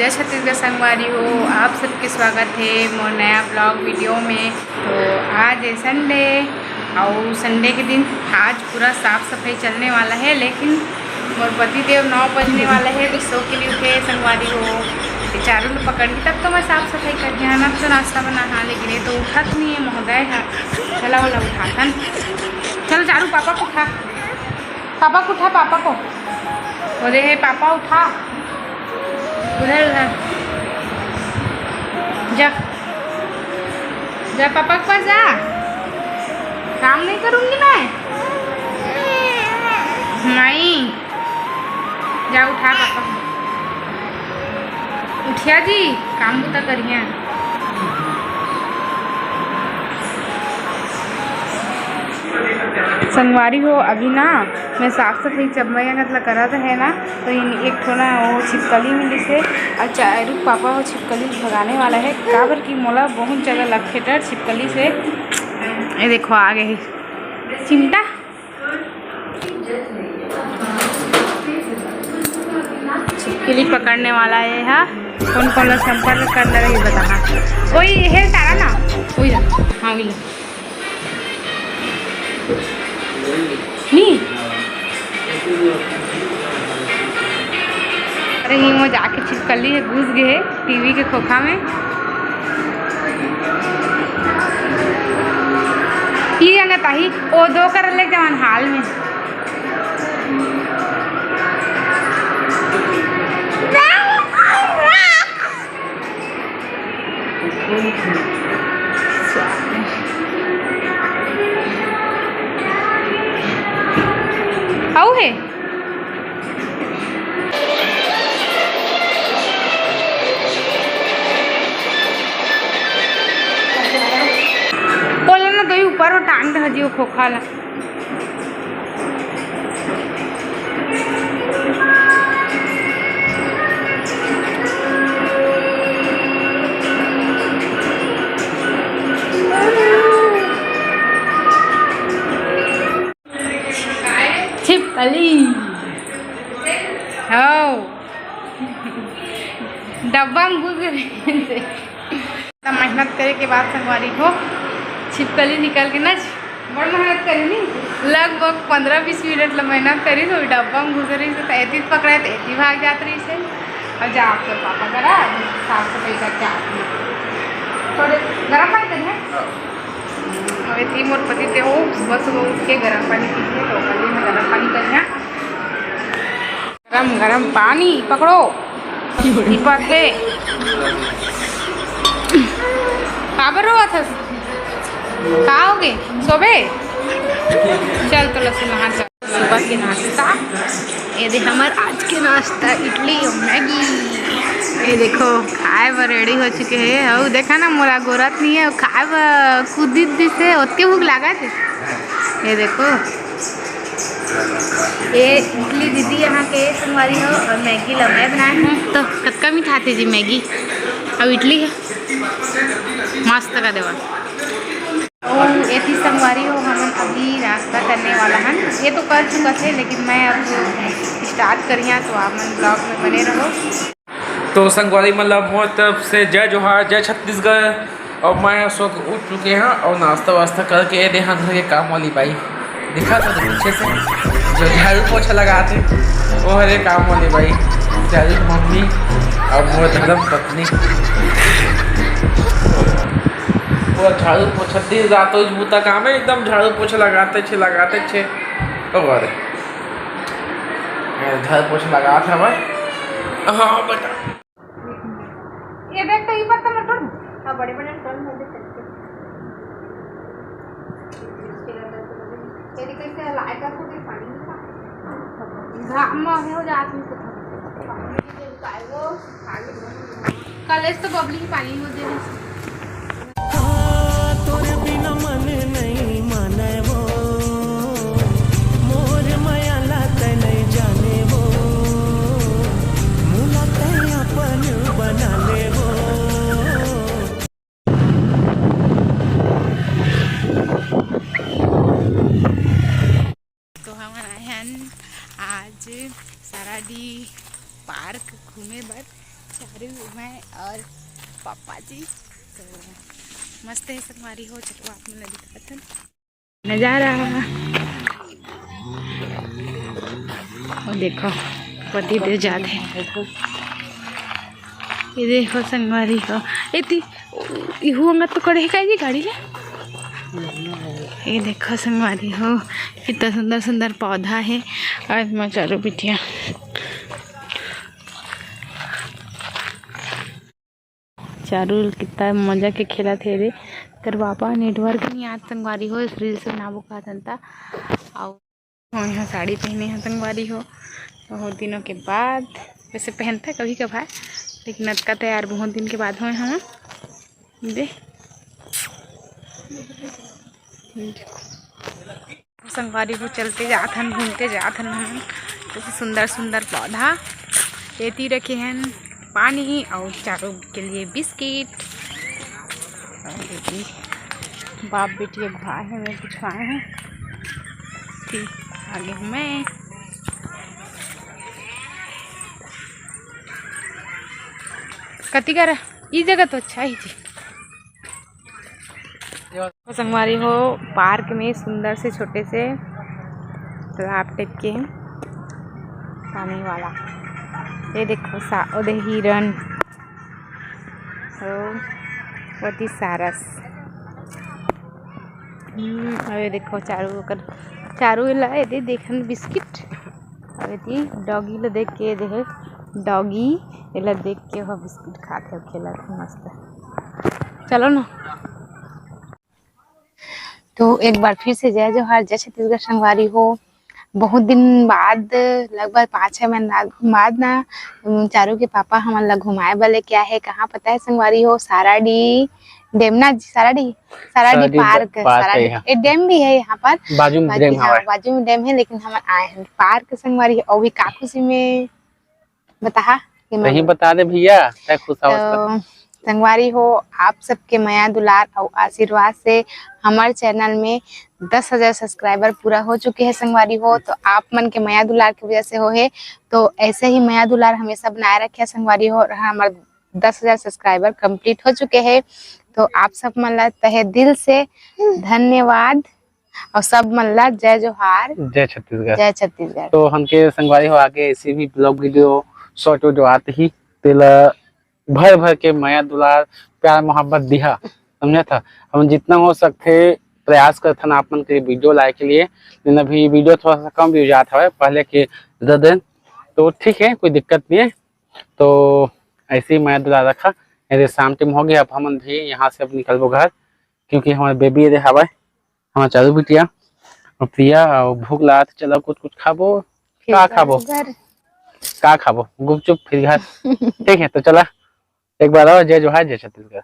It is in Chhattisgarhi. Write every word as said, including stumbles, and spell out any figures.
जय छत्तीसगढ़ संगवारी हो, आप सबके स्वागत हे मोर नया vlog video में। तो आज हे Sunday, अउ Sunday के दिन आज पूरा साफ सफाई चलने वाला हे, लेकिन मोर पति देव नौ बजने वाला हे, तो सो के लिए उठे संगवारी हो। ये चारू ल पकड़ही तब तो मैं साफ सफाई करही, है ना? तो नाश्ता बना, हाँ, लेकिन ये तो उठत नहीं है महोदय, हाँ। चला वाला उठाथन। चल चारू, पापा को उठा। पापा को उठा, पापा को। अरे हे पापा, उठा, उधर उधर जा, जा पापा के पास जा। काम नहीं करूंगी मैं। नहीं, जा उठा पापा को। उठिया जी, काम बुता करिया। संगवारी हो, अभी ना मैं साफ सफाई चम्मई अंगत ला करत हे ना, तो इन एक ठो ना वो छिपकली मिलिस हे, अउ चारू पापा वो छिपकली भगाने वाला हे, काबर कि मोला बहुत ज्यादा लखेटर छिपकली से। ये देखो, आ गए हे चिमटा। छिपकली पकड़ने वाला हे हा। कौन कौन ला संपर्क करना रही बताना। ओई हे तारा ना, ओई जा। हाँ, ओई। नी। अरे, ही वो जाके छिपकली हे, घुस गए हे टीवी के खोखा में। ये अंगत आही, ओ दो कर ले जवान हाल में। अउ हे। ओला ना दोई ऊपर वो टांग दे हजी, वो खोखा ला। छिपकली। हौ। डब्बा में घुस गए। इतना मेहनत करे के बाद संगवारी हो, छिपकली निकल के ना, बड़ मेहनत करी नी, लगभग पंद्रह बीस मिनट ला मेहनत करी, तो डब्बा में घुस रही से, तो एती पकड़ा, तो एती भाग जात रही से। अब जा आपके पापा करा, साफ सफाई करके आती हूँ। थोड़े गरम पानी करिए। अब एती मोर पति देव हो, सुबह सुबह उठ के गरम पानी पीजिए, तो कल मैं गरम पानी करिए। गरम गरम पानी पकड़ो। दीपक हे। काबर रोवत हस? का होगे? सोबे? चल तो लसुन नहा चल। सुबह के नाश्ता, ये दे हमर आज के नाश्ता, इडली और मैगी। ये देखो, खाए बर रेडी हो चुके हैं। अउ देखा ना, मोला गोरत नहीं है, खाए बर कूदी दिस हे, ओतके भूख लागत हे। ये देखो, ये इडली दीदी यहाँ के संगवारी हो, और मैगी ला मैं बनाए हूँ। तो कतका मीठा थे जी मैगी, अब इडली है मस्त का देवा। और एथी संगवारी हो, हमन अभी नाश्ता करने वाला हन। ये तो कर चुका थे, लेकिन मैं अब स्टार्ट करिया, तो आप मन ब्लॉग में बने रहो। तो संगवारी मन ला मोर तरफ से जय जोहार, जय छत्तीसगढ़। और मैं अशोक उठ चुके हैं और नाश्ता वास्ता करके ये देहा घर के काम वाली बाई दिखा तो पीछे से जो झाड़ू पोछा लगाते, वो हरे काम वाली बाई, झाड़ू मम्मी और मोर धर्म पत्नी। वो झाड़ू पोछा दिन रात रोज बूता काम है, एकदम झाड़ू पोछा लगाते छे, लगाते छे। ओ अरे, झाड़ू पोछा लगात हवय। हाँ बेटा। ये देख तो, ये पत्ता मत तोड़। हाँ, बड़े बड़े तोड़, मुझे चलते। तेरी कैसे लाए का, तो फिर पानी नहीं था। घाम में हो जात में कुछ। कलेज तो बबली ही पानी हो जाए। तोर बिना मन नहीं माने वो, मोर मया ला तै नहीं जाने वो, मोला तै अपन बना ले वो। तो हमन आए हन आज साराडी पार्क घूमे बर। चारू, मैं और पापा जी। तो मस्त है संगवारी हो, चलो आप मन ला दिखाथन नजारा। वो देखो, पति देव जात है। ये देखो संगवारी हो, एती इहू अंगत तो खड़े है का जी गाड़ी ले। ये देखो संगवारी हो, कितना सुंदर सुंदर पौधा है। और मैं चारू बिटिया चारू कितना मजा के खेलत हे रे। कर बाबा, network नहीं आज संगवारी हो, reels बनाबो कहत हन त। अउ यहाँ साड़ी पहने हैं संगवारी हो, बहुत दिनों के बाद। वैसे पहनता कभी कभार, लेकिन अतका तैयार बहुत दिन के बाद होए हम। दे संगवारी हो, चलते जात हन, घूमते जात हन हमन। तो सुंदर सुंदर पौधा एती रखे हन, पानी और चारू के लिए बिस्किट। और एती बाप बेटी अगुवाए हे, मैं पिछुआए हूँ। ठीक, आगे हूँ मैं। कति करा, ई जगह तो अच्छा ही जी। तो संगवारी हो, पार्क में सुंदर से छोटे से तालाब टाइप के पानी वाला। ये देखो सा, ओदे हिरन, ओ, ओती सारस। हम्म, और ये देखो चारू ओकर, चारू ला ये दे देखन बिस्किट। अउ एती डॉगी ल देख के, दे हे डॉगी, एला देख के ओह बिस्कुट खात हे, खेलत हे मस्त। चलो ना। तो एक बार फिर से जय जोहार, जय छत्तीसगढ़ संगवारी हो। बहुत दिन बाद, लगभग पाँच छः महीना बाद ना, उम, चारू के पापा हमन ला घुमाए बर लेके आए हे। कहाँ पता है संगवारी हो? साराडी डेम ना जी, साराडी, साराडी साराडी पार्क, पार्क है साराडी, यहाँ। एक डैम भी है यहाँ पर। बाजू में बाकी डैम हाँ, हवय। बाजू में डैम है, लेकिन हमन आए हैं पार्क संगवारी, और भी का खुशी में बताहा कि तहीं मन बता दे भैया, तै खुश हवस त। तो संगवारी हो, आप सबके मया दुलार अउ आशीर्वाद से हमर चैनल में दस हजार सब्सक्राइबर पूरा हो चुके हैं संगवारी हो। तो आप मन के मया दुलार की वजह से हो है, तो ऐसे ही मया दुलार हमेशा बनाए रखे संगवारी हो। और हमर दस हजार सब्सक्राइबर कंप्लीट हो चुके हैं, तो आप सब मन ला तहे दिल से धन्यवाद। और सब मन ला जय जोहार, जय छत्तीसगढ़। जय छत्तीसगढ़। तो हमके संगवारी हो, आगे ऐसे भी ब्लॉग वीडियो, शॉर्ट वीडियो आते ही, तेला भर भर के मया दुलार, प्यार मोहब्बत दिहा, समझा था। हम जितना हो सकते प्रयास करथन आप मन के वीडियो लाए के लिए, लेकिन अभी वीडियो थोड़ा सा कम व्यूज आत हवय पहले के ज्यादा। तो ठीक है, कोई दिक्कत नहीं है। तो ऐसे ही मया दुलार रखा। अरे शाम टाइम हो गया, अब हमन भी यहाँ से अब निकलबो घर, क्योंकि हमारे बेबी ये हवय, हमारे चारू बिटिया और प्रिया, और भूख लागत, चलो कुछ कुछ खाबो। फिर का घर, खाबो? घर। का खाबो? गुपचुप, फिर घर। ठीक है, तो चला एक बार और जय जोहार, जय छत्तीसगढ़।